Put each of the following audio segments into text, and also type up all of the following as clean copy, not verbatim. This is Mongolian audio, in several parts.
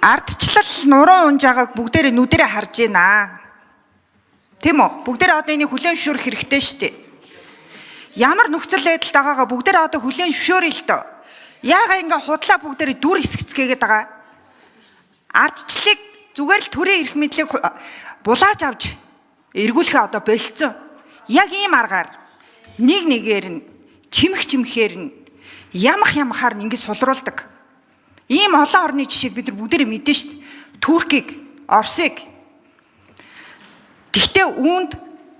Ардчлал нуруу унж байгааг бүгдээрээ нүдэрээ харж байна. Тийм үү? Бүгдээрээ одоо энийг хүлээн зөвшөөрөх хэрэгтэй шүү дээ. Ямар нөхцөл байдалд байгаагаа бүгдээрээ одоо хүлээн зөвшөөрөе л дөө. Яагаа ингээ худлаа бүгдээрээ дүр хэсгэцгээгээд байгаа. Ардчлалыг зүгээр л төрийн эрх мэдлийг булааж авч эргүүлэхээ одоо болцсон. Яг ийм аргаар нэг нэгээр нь чимэх чимэхээр нь ямах ямахаар нь ингэ сулруулдаг. Ийм олон орны жишээг бид нар бүгдээрээ мэднэ шүү дээ. Туркийг, Оросыг. Гэхдээ үүнд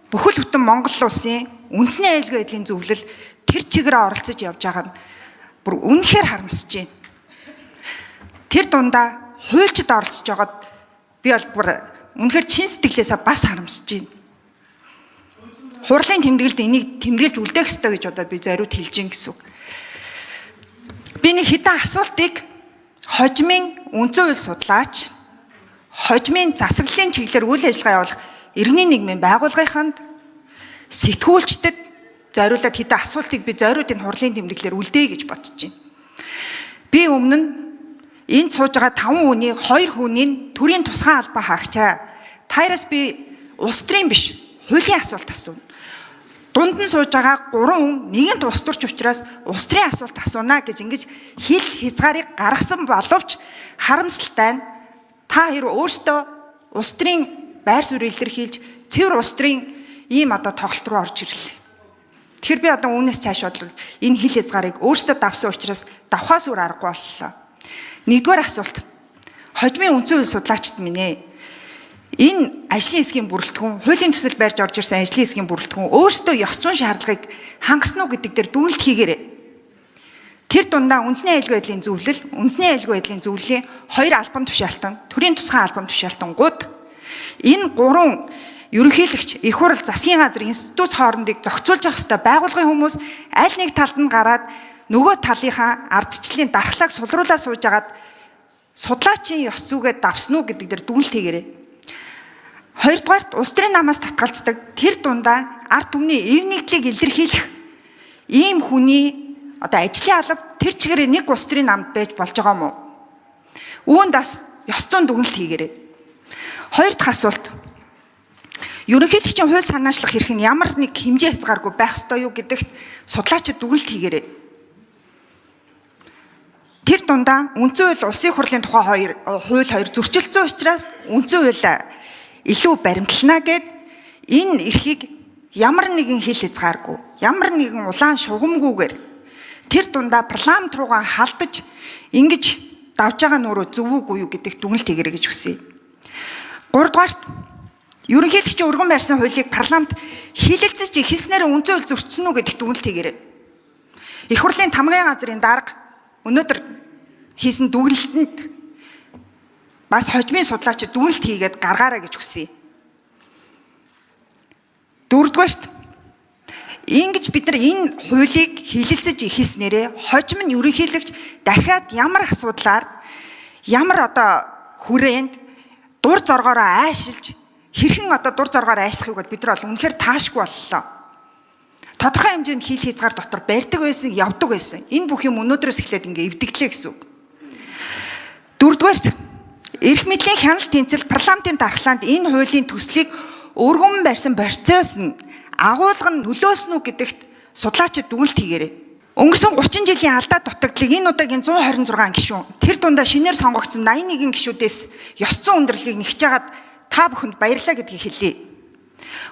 бүхэл бүтэн Монгол улсын үндэсний аюулгүй байдлын зөвлөл тэр чигээрээ оролцож явж байгаа нь бүр үнэхээр харамсаж байна. Тэр дундаа хуульчид оролцож байгаад би бол бүр үнэхээр чин сэтгэлээсээ бас харамсаж байна. Хурлын тэмдэглэлд энийг тэмдэглэж үлдээх ёстой гэж одоо би зориуд хэлж гин гэсэн үг. Би нэг хэдэн асуултыг хожмын үндсэн хууль судлаач, хожмын засаглалын чиглэлээр үйл ажиллагаа явуулах иргэний нийгмийн байгууллагынханд, сэтгүүлчдэд зориулаад хэдэн асуултыг би зориуд энэ хурлын тэмдэглэлээр үлдээе гэж бодож байна. Би өмнө нь энд сууж байгаа 5 хүний 2 хүний төрийн тусгай албан хаагчаа. Та нараас би улс төрийн биш, хуулийн асуулт асууна. Дунд нь сууж байгаа 3 хүн нэгэнт улс төрч учраас улс төрийн асуулт асууна гэж ингэж хил хязгаарыг гаргасан боловч харамсалтай нь та хоёр өөрсдөө улс төрийн байр суурь илэрхийлж цэвэр улс төрийн ийм одоо тоглолт руу орж ирлээ. Тэгэхээр би одоо үүнээс цааш бол энэ хил хязгаарыг өөрсдөө давсан учраас давхаас өөр аргагүй боллоо. Нэгдүгээр асуулт. Хожмын үндсэн хууль судлаачид минь ээ. Энэ ажлын хэсгийн бүрэлдэхүүн, хуулийн төсөл барьж орж ирсэн ажлын хэсгийн бүрэлдэхүүн өөрсдөө ёс зүйн шаардлагыг хангасан уу гэдэг дээр дүгнэлт хийгээрэй. Тэр дундаа үндэсний аюулгүй байдлын зөвлөл, үндэсний аюулгүй байдлын зөвлөлийн хоёр албан тушаалтан, төрийн тусгай албан тушаалтангууд энэ гурван ерөнхийлөгч, их хурал, засгийн газар, институт хоорондыг зохицуулж явах ёстой байгууллагын хүмүүс аль нэг талд нь гараад нөгөө талынхаа ардчлалын дархлааг сулруулаа сууж агаад судлаачийн ёс зүгээ давсан уу гэдэг дээр дүгнэлт хийгээрэй. Хоёрдугаарт улс төрийн намаас татгалздаг тэр дундаа ард түмний эв нэгдлийг илэрхийлэх ийм хүний одоо ажлын алба тэр чигээрээ нэг улс төрийн намд байж болж байгаа юм уу? Үүнд бас ёс зүйн дүгнэлт хийгээрэй. Хоёр дахь асуулт. Ерөнхийлөгчийн хууль санаачлах эрх нь ямар нэг хэмжээ хязгааргүй байх ёстой юу гэдэгт судлаачид дүгнэлт хийгээрэй. Тэр дундаа үндсэн хууль улсын хурлын тухай хоёр хууль хоёр зөрчилдсөн учраас үндсэн хууль илүү баримтлана гэд энэ эрхийг ямар нэгэн хил хязгааргүй, ямар нэгэн улаан шугамгүйгээр тэр дундаа парламент руугаа халдаж ингэж давж байгаа нь өөрөө зөв үгүй юу гэдэгт дүгнэлт хийгээрэй гэж хүсье. Гуравдугаарт ерөнхийлөгчийн өргөн барьсан хуулийг парламент хилэлцэж эхэлснээр үндсэн хууль зөрчсөн үү гэдэгт дүгнэлт хийгээрэй. Их хурлын тамгын газрын дарга өнөөдөр хийсэн дүгнэлтэнд бас хожмын судлаачид дүгнэлт хийгээд гаргаарай гэж хүсье. Дөрөвдүгээрт ингэж бид нар энэ хуулийг хилэлцэж эхэлснээрээ хожим нь ерөнхийлөгч дахиад ямар асуудлаар ямар одоо хүрээнд дур зоргоороо айшилж хэрхэн одоо дур зоргоор айшлахыг бол бид нар бол үнэхээр таашгүй боллоо. Тодорхой хэмжээнд хил хязгаар дотор барьдаг байсан, явдаг байсан. Энэ бүх юм өнөөдрөөс эхлээд ингээ эвдэгдлээ гэсэн үг. Дөрөвдүгээрт эрх мэдлийн хяналт тэнцэл парламентын дархлаанд энэ хуулийн төслийг өргөн барьсан процесс нь агуулга нь нөлөөлсөн үү гэдэгт судлаачид дүгнэлт хийгээрэй. Өнгөрсөн 30 жилийн алдаа дутагдлыг энэ удаагийн 126 гишүүн тэр дундаа шинээр сонгогдсон 81 гишүүдээс ёс зүйн хүндрэлийг нэгж хагаад та бүхэнд баярлалаа гэдгийг хэлье.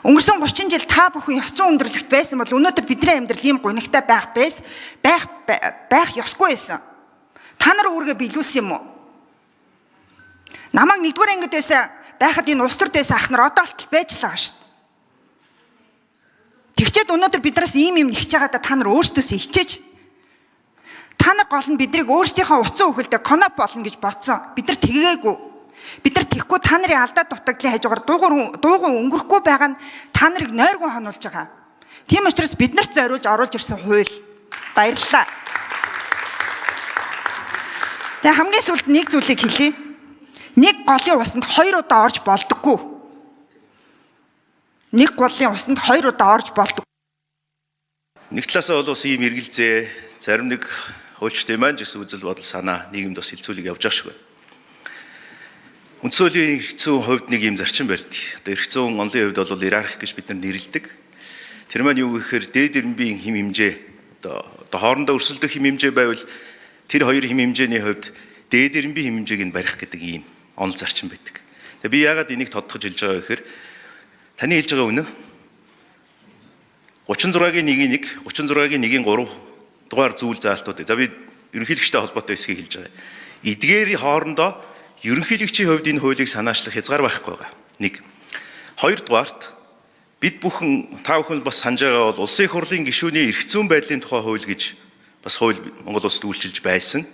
Өнгөрсөн 30 жил та бүхэн ёс зүйн хүндрэлт байсан бол өнөөдөр бидний амьдрал ийм гунигтай байх байх байх ёсгүй байсан. Та нар үүргээ биелүүлсэн юм уу? Намайг нэгдүгээр ангид байсан байхад энэ улс төрд байсан ах нар одоо болтол байж л байгаа шүү дээ. Тэгчээд өнөөдөр биднээс ийм юм нэгж байгаадаа та нар өөрсдөөсөө хичээж. Та нар гол нь биднийг өөрсдийнхөө утсан үхэлдэ коноп болно гэж бодсон. Бид нар тэгээгүй. Бид нар тэгэхгүй та нарын алдаа дутагдлын хажуугаар дууган өнгөрөхгүй байгаа нь та нарыг нойргон хонуулж байгаа. Тийм учраас бид нарт зориулж оруулж ирсэн хууль. Баярлалаа. Тэгээ хамгийн сүүлд нэг зүйлийг хэлье. Нэг голын усанд хоёр удаа орж болдоггүй. Нэг голын усанд хоёр удаа орж болдог. Нэг талаасаа бол бас ийм эргэлзээ, зарим нэг хуульчдын маань ч гэсэн үзэл бодол санаа нийгэмд бас хилцүүлэг явж байгаа шиг байна. Үндсэн хуулийн эрх зүйн хувьд нэг юм зарчим барьдаг. Одоо эрх зүйн онлын хувьд бол иерархи гэж бид нар нэрлэдэг. Тэр маань юу гэхээр дээд ирмбийн хэм хэмжээ одоо хоорондоо өрсөлдөх хэм хэмжээ байвал тэр хоёр хэм хэмжээний хувьд дээд ирмбийн хэм хэмжээг нь барих гэдэг ийм онол зарчим байдаг. Тэгээ би яагаад энийг тодтогч хэлж байгаа вэ гэхээр таны хэлж байгаа үнэн 36-гийн 1-ийн 1, 36-гийн 1-ийн 3 дугаар зүйл заалтууд. За би ерөнхийлөгчтэй холбоотой хэсгийг хэлж байгаа. Эдгээр хоорондоо ерөнхийлөгчийн хувьд энэ хуулийг санаачлах хязгаар байхгүй байгаа. Нэг. Хоёрдугаарт бид бүхэн та бүхэн бас санаж байгаа бол улсын их хурлын гишүүний эрх зүйн байдлын тухай хууль гэж бас хууль Монгол улсад үйлчилж байсан.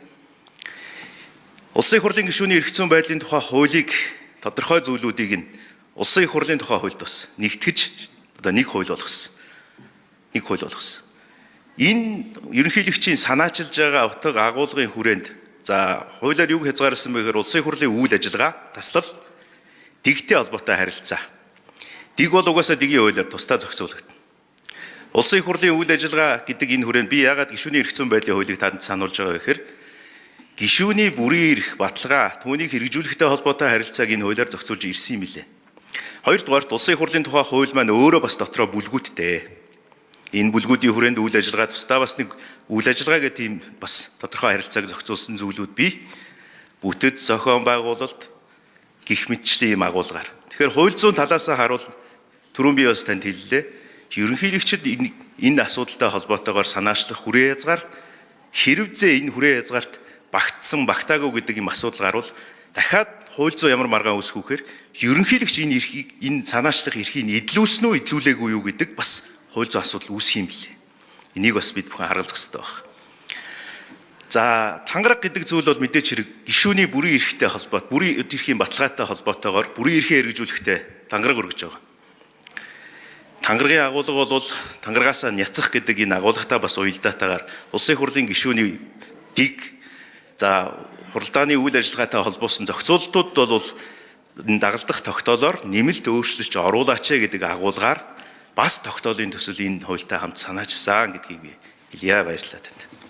Улсын их хурлын гишүүний эрх зүйн байдлын тухай хуулийг тодорхой зүйлүүдийг нь улсын их хурлын тухай хуульд бас нэгтгэж одоо нэг хууль болгосон. Нэг хууль болгосон. Энэ ерөнхийлөгчийн санаачилж байгаа утга агуулгын хүрээнд за хуулиар юг хязгаарласан бэ гэхээр улсын их хурлын үйл ажиллагаа, таслал, дэгтэй холбоотой харилцаа. Дэг бол угаасаа дэгийн хуулиар тусдаа зохицуулагдана. Улсын их хурлын үйл ажиллагаа гэдэг энэ хүрээнд би яагаад гишүүний эрх зүйн байдлын хуулийг танд сануулж байгаа вэ гэхээр гишүүний бүрийн эрх, баталгаа, түүнийг хэрэгжүүлэхтэй холбоотой харилцааг энэ хуулиар зохицуулж ирсэн юм билээ. Хоёрдугаарт улсын их хурлын тухай хууль маань өөрөө бас дотроо бүлгүүдтэй. Энэ бүлгүүдийн хүрээнд үйл ажиллагаа тусдаа бас нэг үйл ажиллагаа гэх тийм бас тодорхой харилцааг зохицуулсан зүйлүүд бий. Бүтэд зохион байгуулалт гих мэтчлийн юм агуулгаар. Тэгэхээр хууль зүйн талаас нь харуул түрүүн би бас танд хэллээ. Ерөнхийлөгчд энэ асуудалтай холбоотойгоор санаачлах хүрээ язгаарт хэрвзээ энэ хүрээ язгаарт багтсан багтаагүй гэдэг юм асуудал гарвал дахиад хууль зүйн ямар маргаан үүсэх вэ гэхээр ерөнхийлөгч энэ эрхийг энэ санаачлах эрхийг эдлүүлсэн үү эдлүүлээгүй юу гэдэг бас хууль зүйн асуудал үүсэх юм билээ. Энийг бас бид бүхэн харгалзах хэрэгтэй байна. За тангараг гэдэг зүйл бол мэдээч хэрэг гишүүний бүрийн эрхтэй холбоот, бүрийн эрхийн баталгаатай холбоотойгоор бүрийн эрхээ хэрэгжүүлэхдээ тангараг өргөж байгаа. Тангаргийн агуулга бол тангаргаасаа няцах гэдэг энэ агуулгатай бас уялдаатайгаар улсын хурлын гишүүний дэг за хуралдааны үйл ажиллагаатай холбоосон зохицуултууд бол энэ дагалдах тогтоолоор нэмэлт өөрчлөлт оруулаач гэдэг агуулгаар бас тогтоолын төсөл энэ хуультай хамт санаачсан гэдгийг би хэлье. Баярлалаа танд.